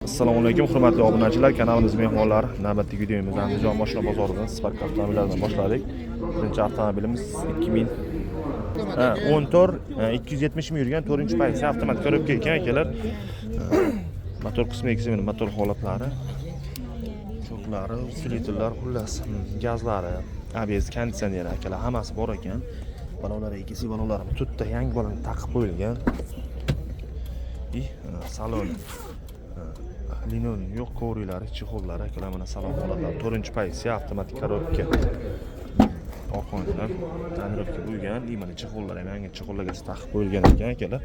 Assalomu alaykum, hurmatli obunachilar, kanalimiz mehmonlari. Navbatdagi videomizni Andijon mashina bozoridan Spark avtomobillaridan boshladik. Birinchi avtomobilimiz 2014, 270 ming yurgan, 4-pozitsiya, avtomat коробка ekan, akalar. Motor qismiga kelsak, mana motor holatlari, choklari, усилитель lar, xullas, gazlari, ABS, konditsioner, akalar, hammasi bor ekan. Balonlar, ikkisi balonlari to'rtta yangi balon taqib qo'yilgan. И saloni linon yo'q, коврик lari, чехол lari, akalar, mana salon holatlari, 4-pozitsiya, avtomatik коробка. Orqasidan тонировка bo'lgan, и mana чехол lar ham yangi чехол larga taqib qo'yilgan ekan, akalar.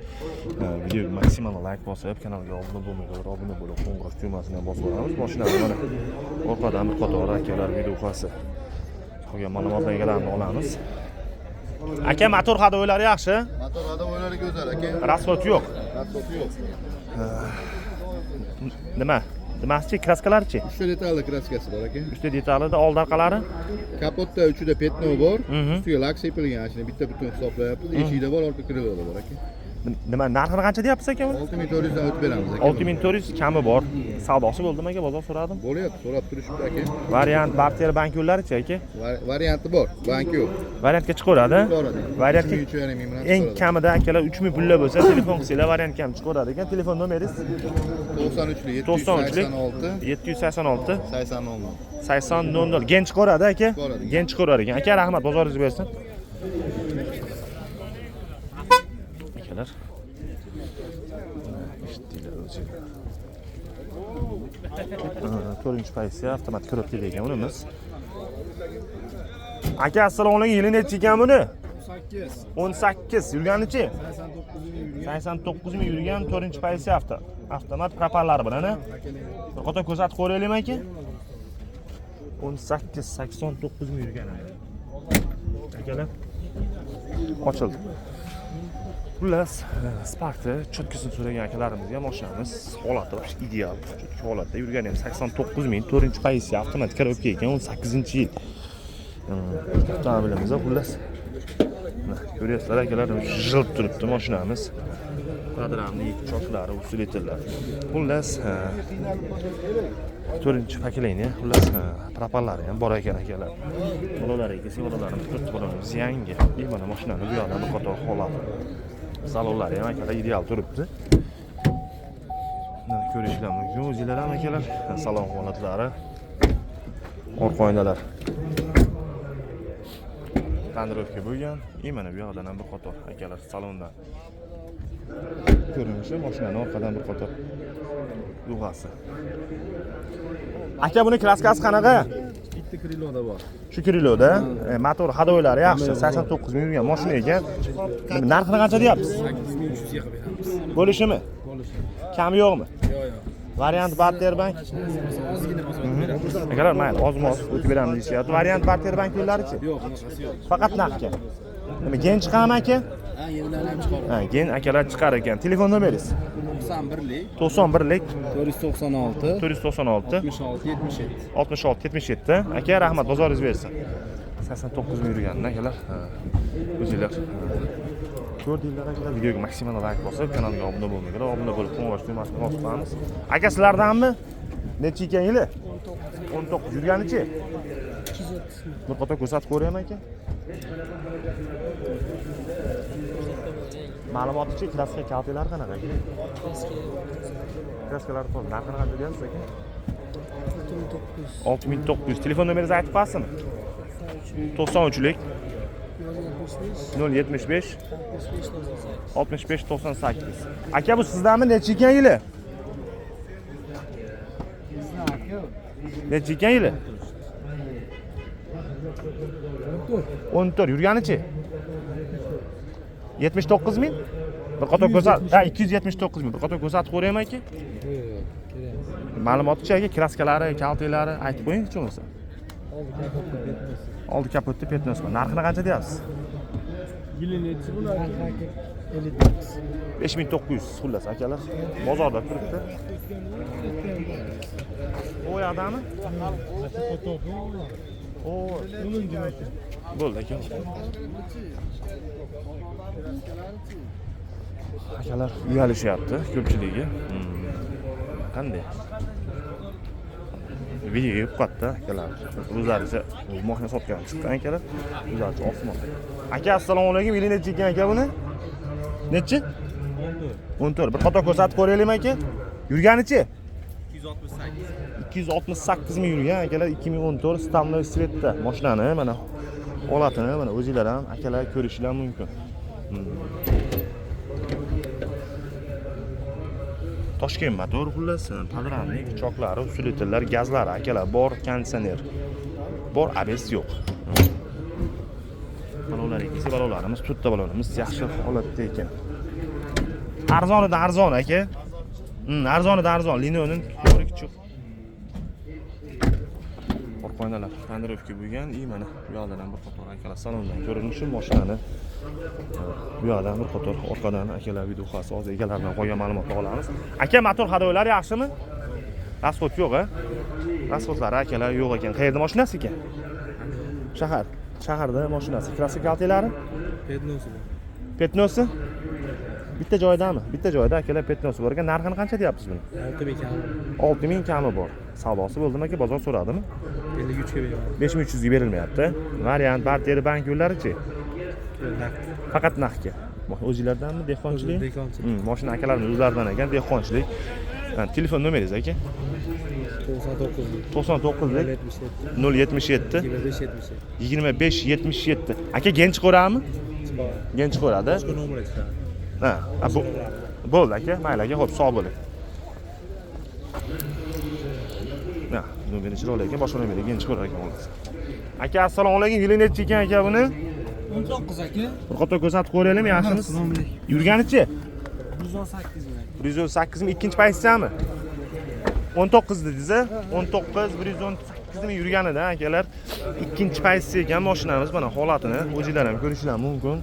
Videoga maksimal layk bosib, kanalga obuna bo'lmaganlar obuna bo'lib, qo'ng'iroq tugmasini ham bosib yuboramiz. Mashinani mana orqadan bir qator, akalar, videoxasi. Qolgan ma'lumotlar egalarini olamiz. Aka, motor ходовой lari yaxshi? Motor ходовой lari go'zal, aka. Расход yo'q. Расход yo'q. Nima? Nimasichi? Краска larchi? Uchta detalli краска si bor, aka. Uchta detalida, oldi orqalari? Kapotda uchida пятно bor. Ustiga lak sepilgan, shuni bitta butun hisoblayapmiz. Eshikda bor, orqa крыло da bor, aka. Nima narxini qancha deyapsiz, aka buni? 6400 dan o'tib beramiz, aka. 6400 kami bor. Savdosi bo'ldimi, aka? Bozor so'radim. Bo'lyapti, so'rab turishibdi, aka. Variant barter bank yo'llarichi, aka? Varianti bor, bank yo'q. Variantga chiqaveradi. Chiqaveradi. Variantga 3,5 ming bilan eng chiqaveradi. Kamida, akalar, 3000 pullar bo'lsa, telefon qilsanglar, variantga ham chiqaveradi ekan. Telefon nomeringiz? 93lik. 93lik. 786. 786. 80 00. 80 00. Gen chiqaveradi, aka? Chiqaveradi. Gen chiqaverar ekan. Aka, rahmat, bozoringiz bersin. Akalar. Eshitdinglar o'zinglar. 4-pozitsiya, avtomat коробка ekan unimiz. Aka, assalomu alaykum. Yili nechi ekan buni? 8. 18 yurganichi? 89 ming yurgan. 89 ming yurgan, 4-pozitsiya, avtomat propanlari bilan, a? Bir qator ko'rsatib qo'yaylikmi, aka? 18, 89 ming yurgan. Akalar. Ochildi. Xullas, Sparkni чётко sini so'ragan akalarimizga mashinamiz holati вообще ideal. Чётко holatda, yurgani ham 89 ming, 4-pozitsiya, avtomat коробка ekan, 18-yil. Avtomobilimiz, xullas. Mana ko'ryapsizlar, akalar, jilib turibdi mashinamiz. Подрамник, choklari, усилитель lar. Xullas, to'rtinchi поколение, xullas, propanlari ham bor ekan, akalar. Bolalar kelsa, bolalarimiz, to'rtta bolamiz yangi. И mana mashinani bu yoqdan bir qator holati. Salonlari ham, akalar, ideal turibdi. Mana ko'rishlar mumkin o'zinglar ham, akalar, salon holatlari. Orqa oynalar тонировка bo'lgan. И mana bu yoqdan ham bir qator, akalar, salondan ko'rinishi, mashinani orqadan bir qator lug'asi. Aka, buni краска si qanaqa? Bitta крыло da bor. Shu крыло da, motor ходовой lari yaxshi, 89 ming yurgan mashina ekan. Narxini qancha deyapsiz? 8300 ga qilib beramiz. Bo'lishimi? Bo'lishi. Kami yo'qmi? Yo'q. Variant barter bank? Ozgina o'tib beramiz. Akalar, mayli, ozma-oz o'tib beramiz deyishyapti. Variant barter bank yo'llarichi? Yo'q, bunaqasi yo'q. Faqat naqdga. Nima, gen chiqadimi, aka? Ha, yenidan ham chiqaradi. Ha, gen, akalar, chiqar ekan. Telefon nomeringiz? 91lik. 91lik. 496. 496. 66 77. 66 77. Aka, rahmat, bozoringiz bersin. 89 ming yurganini, akalar, ha, o'zinglar, ha, ko'rdinglar, akalar. Videoga maksimal layk bosib, kanalga obuna bo'lmaganlar obuna bo'lib, qo'ng'iroq tugmasini bosib qo'yamiz. Aka, sizlardanmi? Necha ekan yili? 19. Yurganichi? Bir qator ko'rsatib ko'raymi, aka? Ma'lumotichi, краска kaltalar qanaqa, aka? Краска lar to'g'ri. Narxini qancha deyapsiz, aka? 6900. Telefon nomeringizni aytib qo'yasizmi? 93lik. 075 65 98. Aka, bu sizdanmi? Necha ekan yili? Necha ekan yili? 14. Yurganichi? 79 ming? Bir qator ko'rsat, ha, 279 ming. Bir qator ko'rsatib ko'raymi, aka? Ma'lumotchi, aka, краска lari, kaltaklari aytib qo'ying hech bo'lmasa. Oldi kapotda пятно si bor. Narxini qancha deyapsiz? Yili nechi buni, aka? 5900, xullas, akalar. Bozorda turibdi. O yoqdami? O, bo'ldi, aka. Akalar uyalishyapti ko'pchiligi. Qanday? Video yeb qotdi akalar. O'zlaricha mashina sotgan chiqqan akalar. O'zlaricha osmon. Aka, assalomu alaykum. Yili nechi ekan aka buni? Nechi? 14. 14. Bir qator ko'rsatib ko'raylikmi aka? Yurganichi? 268. 268 ming yurgan akalar, 2014 стальной цвет da mashinani mana holatini mana o'zinglar ham akalar ko'rishinglar mumkin. Toshkent motor xullas, podramnik, choklari, usilitellar, gazlari akalar bor, konditsioner bor, ABS yo'q. Balonlar ikisi balonlarimiz, to'rtta balonimiz yaxshi holatda ekan. Arzonidan arzon aka. Arzonidan arzon. Linoning ko'rik chuq. Orqa oynalar tonirovka bo'lgan. И mana bu yoqdan ham bir qator akalar salondan ko'rinishi mashinani. Bu yoqdan bir qator orqadan akalar videoxasi hozir egalaridan qolgan ma'lumotni olamiz. Aka, motor hadoylari yaxshimi? Rasxod yo'q, a? Rasxodlari akalar yo'q ekan. Qayerda mashinasi ekan? Shahar. Shaharda mashinasi. Kraska kaltelari? Petnosi bor. Petnosi? Bitta joydami? Bitta joyda akalar petnosi bor ekan. Narxini qancha deyapsiz buni? 6000 kami. 6000 kami bor. Savdosi bo'ldimi aka? Bozor so'radimi? 53 ga beraman. 5300 ga berilmayapti. Variant barter bank yo'llarichi? Naqd. Faqat naqdga. O'zinglardanmi dehqonchilik? Dehqonchilik. Mashina akalarimiz o'zlaridan ekan, dehqonchilik. Telefon nomeringiz aka? 99 99 077 077 25 77. 25 77. Aka, gench qo'rami? Gench qo'radi. Boshqa nomer chiqadi. Ha, bu bo'ldi aka, mayli aka, xo'p, sog' bo'ling. Ha, nomeri chiroyli ekan, boshqa nomeri gench qo'rar ekan xullas. Aka, assalomu alaykum. Yili nechi ekan aka buni? 19 aka. Bir qator ko'rsatib ko'raylikmi, yaxshimisiz? Assalomu alaykum. Yurganichi? 118 ming. 118 ming ikkinchi pozitsiyami? 19 dedingiz a? 19 118 ming yurganida akalar. Ikkinchi pozitsiya ekan mashinamiz, mana holatini o'zinglar ham ko'rishinglar mumkin.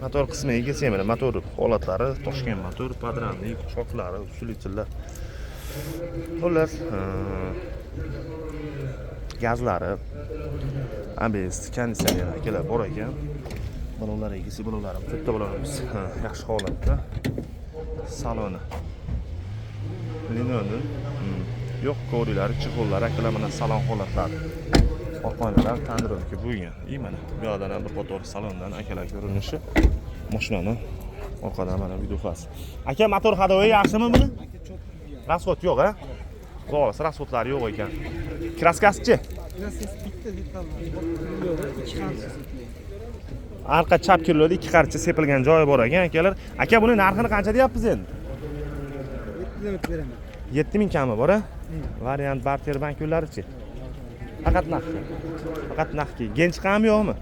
Motor qismiga kelsak, mana motor holatlari, Toshkent motor, podramnik, choklari, usilitellar. Xullas, gazlari, ABS, konditsioner akalar bor ekan. Balonlar egisi, balonlarimiz, to'rtta balonimiz yaxshi holatda. Saloni. Linoni yo'q, ko'rilari, chexollari akalar mana salon holatlari. Orqa oynalar tonirovka bo'lgan. И mana bu yoqdan ham bir qator salondan akalar ko'rinishi. Mashinani orqadan mana videoxasi. Aka, motor hadoyi yaxshimi buni? Rasxod yo'q, a? Xudo xolasa rasxodlari yo'q ekan. Kraskasichi? Kraskasi bitta detal bor. Ikki qarcha sepilgan. Arqa chap kirlovda ikki qarcha sepilgan joyi bor ekan akalar. Aka, buni narxini qancha deyapmiz endi? 7 ming beraman. 7000 kami bor, a? Variant barter bank yo'llarichi? Faqat naqdga. Faqat naqdga. Gench qami yo'qmi?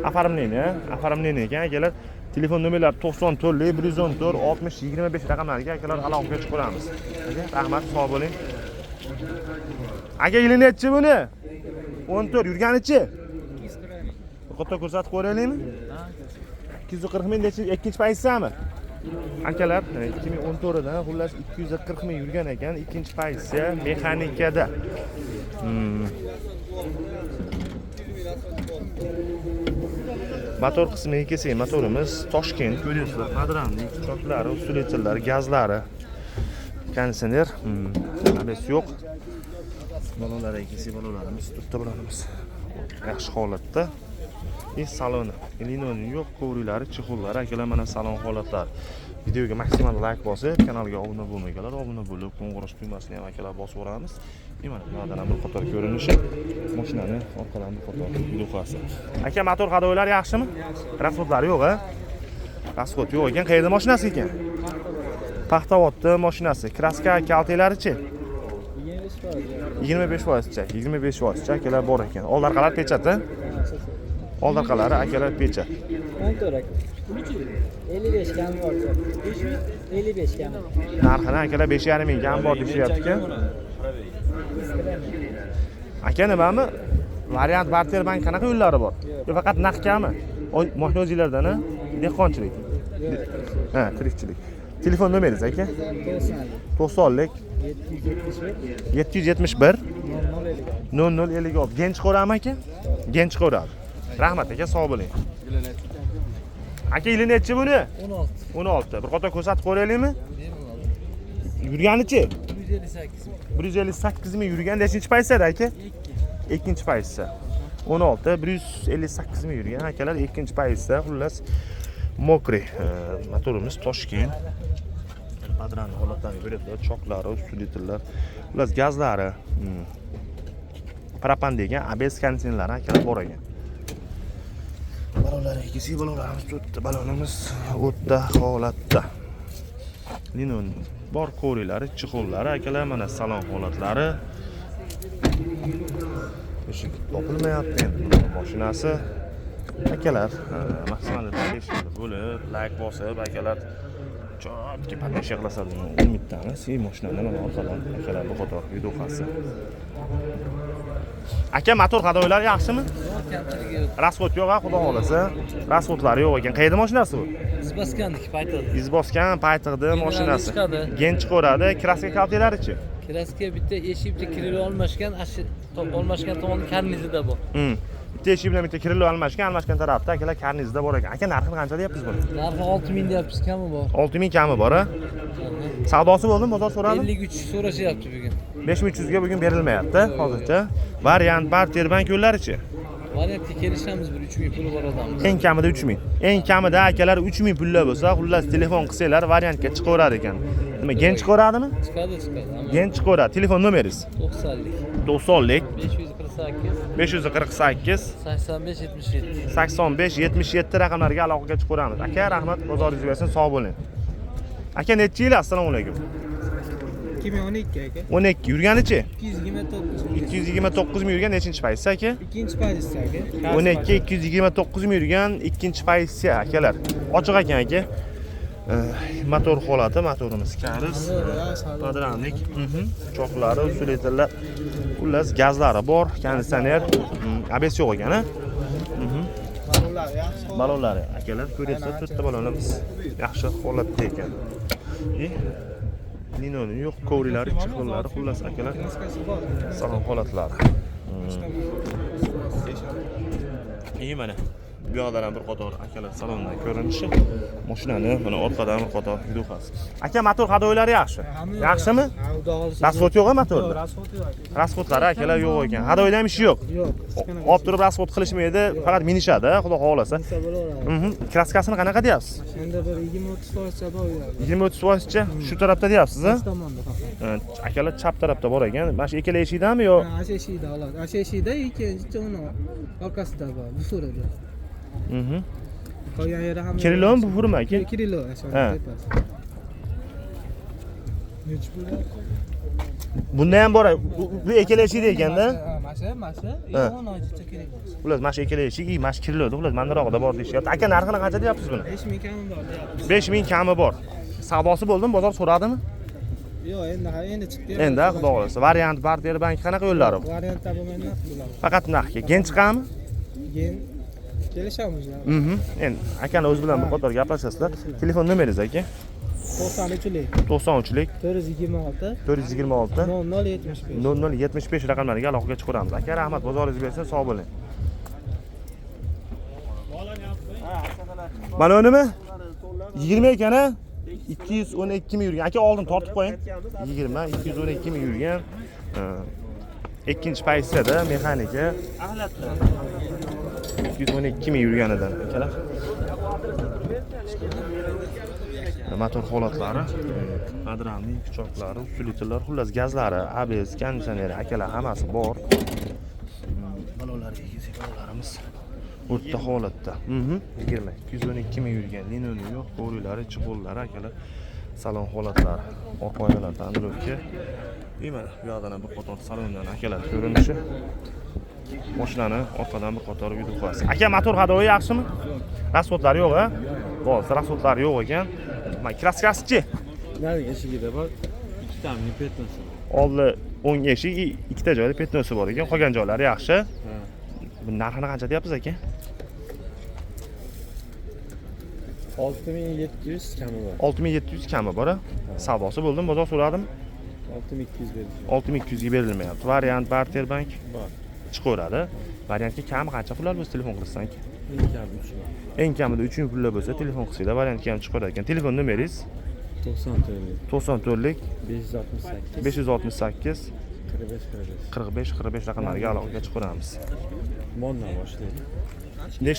Afarimleni, afarimleni ekan akalar. Telefon nomerlari 94 114 60 25 raqamlariga akalar aloqaga chiqamiz. Aka, rahmat, sog' bo'ling. Aka, yili nechi buni? 14 yurganichi? Qator ko'rsatib qo'yaylikmi? 240 ming nechi ikkinchi pozitsiyami? Akalar, 2014 dan xullas 240 ming yurgan ekan, ikkinchi pozitsiya mexanikada. Motor qismiga kelsak, motorimiz Toshkent, ko'ryapsizlar, podramnik, choklari, usilitellar, gazlari, konditsioner, ABS yo'q. Balonlarga kelsak, balonlarimiz, to'rtta balonimiz yaxshi holatda. И saloni, linoning yo'q, kovriklari, chexollari akalar mana salon holatlari. Videoga maksimal like bosib, kanalga obuna bo'lmaganlar obuna bo'lib, qo'ng'iroq tugmasini ham akalar bosib yuboramiz. И mana bu yoqdan ham bir qator ko'rinishi, mashinani orqadan bir qator videoxasi. Aka, motor hadoylari yaxshimi? Rasxodlari yo'q, a? Rasxod yo'q ekan. Qayerda mashinasi ekan? Paxtavodda mashinasi. Kraska kaltelarichi? 25%cha, 25%cha akalar bor ekan. Old orqalar pechat, a? Old orqalari akalar pechat. 14 aka. 55 kam bor. 55 kam. Narxini akalar 5,5 ming kam bor deyishyapti ekan. Aka, nimami? Variant barter bank qanaqa yo'llari bor? Yo, faqat naqdgami? Mashina o'zinglardan, a? Dehqonchilik. Ha, tirikchilik. Telefon nomeringiz aka? 90lik 771 0056. Gench qo'rami aka? Gench qo'radi. Rahmat aka, sog' bo'ling. Aka, yili nechi buni? 16. 16. Bir qator ko'rsatib qo'yaylikmi? Yurganichi? 158 ming. 158 ming yurgan. Nechinchi paytda aka? 2. Ikkinchi paytda. 16 158 ming yurgan akalar, ikkinchi paytda. Xullas, мокрый. Motorimiz Toshkent. Padran holatlarga ko'ryaptilar, choklari, усилитель lar, xullas gazlari, propan degan ABS konditsionerlari akalar bor ekan. Balonlar ikisi, balonlarimiz to'rtta, balonimiz o'rta holatda. Linon bor, ko'rilari, чехол lari akalar, mana salon holatlari. Eshik topilmayapti endi mashinasi. Akalar, maksimal bo'lib, layk bosib, akalar чётко подписка qilasiz degan umiddamiz. И mashinani mana orqadan akalar bu qator videoxasi. Aka, motor ходовой lari yaxshimi? Yo'q, kamchiligi yo'q. Расход yo'q, ha, xudo xohlasa. Расход lari yo'q ekan. Qayerda mashinasi bu? Izbosgandiki paytida. Izbosgan paytida mashinasi. Chiqadi. Gen chiqaveradi. Краска kaltaklarichi? Краска bitta eshik, bitta крыло almashgan, ashi almashgan tomoni karnizida bor. Bitta eshik bilan bitta крыло almashgan, almashgan tarafda akalar karnizda bor ekan. Aka, narxini qancha deyapsiz buni? Narxi 6000 deyapmiz, kami bor. 6000 kami bor, a? Savdosi bo'ldimi? Bozor so'radi? 53 so'rashyapti bugun. 5300 ga bugun berilmayapti hozircha. Variant, barter, bank yo'llarichi? Variantga kelishamiz, bir 3000 puli bor odammiz. Eng kamida 3000. Eng kamida akalar 3000 pullar bo'lsa, xullas telefon qilsanglar variantga chiqaveradi ekan. Nima, gen chiqaveradimi? Chiqadi, chiqadi. Amma Gen chiqaveradi. Telefon nomeringiz? 90lik 90lik 548 548 85 77. 85 77 raqamlariga aloqaga chiqaveramiz. Aka, rahmat, bozoringiz bersin, sog' bo'ling. Aka, nechi yil? Assalomu alaykum. 2012 aka. 12 yurganichi? 229 ming. 229 ming yurgan, nechinchi pozitsiya aka? Ikkinchi pozitsiya aka. 12 229 ming yurgan, ikkinchi pozitsiya akalar. Ochiq ekan aka. Motor holati, motorimiz Karis. Подрамник, choklari, усилитель lar, xullas gazlari bor, konditsioner, ABS yo'q ekan, a? Balonlar yaxshi. Balonlari akalar ko'ryapsizlar, to'rtta balonimiz yaxshi holatda ekan. И Ninoni yo'q, коврик lari, чехол lari, xullas akalar Краска si bor. Salon holatlari. И mana bu yoqdan ham bir qator akalar salondan ko'rinishi. Mashinani mana orqadan bir qator videoxasi. Aka, motor ходовой lari yaxshi. Yaxshimi? Ha, xudo xohlasa. Расход yo'q a Yo'q, motorda? расход yo'q aka. Расход lari akalar yo'q ekan. Ходовой da ham ishi yo'q. Yo'q. Olib turib расход qilishmaydi, faqat minishadi, xudo xohlasa. Minsa bo'laveradi. Краска sini qanaqa deyapsiz? Endi bir 20-30 foizcha bor u yerda. 20-30 foizcha shu tarafda deyapsiz, a? Shu tomonda faqat. Akalar chap tarafda bor ekan. Mana shu ikkala eshikdami yo? Ha, shu eshikda xolos. Shu eshikda ikkinchi uni orqasida bor, буфер ida. Qolgan yeri hamma. Крыло mi, буфер mi aka? Крыло, shu Ha. tepasi. Nechi pul? Bunda ham bor. Bu ikkala eshikda ekanda. Ha, mana shu, mana shu. Ha. O'n oycha kerak bo'lsa. Xullas, mana shu ikkala eshik, и mana shu крыло da, xullas mandarog'ida bor deyishyapti. Aka, narxini qancha deyapsiz buni? 5000 kami bor deyapmiz. 5000 kami bor. Savdosi bo'ldimi? Bozor so'radimi? Yo'q, endi ha, endi chiqdi. Endi xudo xohlasa. Variant, barter, bank qanaqa yo'llari? Variant bo'lmaydi, narx bo'ladi. Faqat narxga. Gen chiqadimi? Keyin kelishamiz. Endi akani o'zi bilan bir qator gaplashasizlar. Telefon nomeringiz aka? 93lik 93lik 426 426 0075. 0075 raqamlariga aloqaga chiqaramiz. Aka, rahmat, bozoringiz bersin, sog' bo'ling. Mana unimi? 20 ekan a? 212 ming yurgan. Aka, oldin tortib qo'ying. 20 212 ming yurgan. Ha. Ikkinchi pozitsiyada mexanika. 212 ming yurganidan akalar. Motor holatlari, подрамник, pichoqlari, усилитель lar, xullas gazlari, ABS, konditsioneri, akalar hammasi bor. Balonlarga kelsak, balonlarimiz o'rta holatda. 20 212 ming yurgan, linoni yo'q, коврик lari, чехол lari akalar, salon holatlari, orqa oynalar тонировка. И mana bu yoqdan ham bir qator salondan akalar ko'rinishi. Mashinani orqadan bir qator video qo'yasiz. Aka, motor ходовой yaxshimi? Расход lari yo'q, a? Bo'lsa, расход lari yo'q ekan. Mana краска sichi? Narigi eshigida bor. Ikkita пятно si. Oldi o'ng eshik ikkita joyda пятно si bor ekan, qolgan joylari yaxshi. Bu narxini qancha deyapsiz aka? 6700 kami bor. 6700 kami bor, a? Savdosi bo'ldimi? Bozor so'radimi? 6200 berishadi. 6200 ga berilmayapti. Variant, barter, bank Bor. chiqaveradi. Variantga kami qancha pul olib telefon qilsan aka? Eng kam 3000. Eng kamida 3000 pullar bo'lsa, telefon qilsanglar, variantga ham chiqar ekan. Telefon nomeringiz? 94 94 568 568 45 45. 45 45 raqamlariga aloqaga chiqaramiz. Mondan boshlaydi. Nechta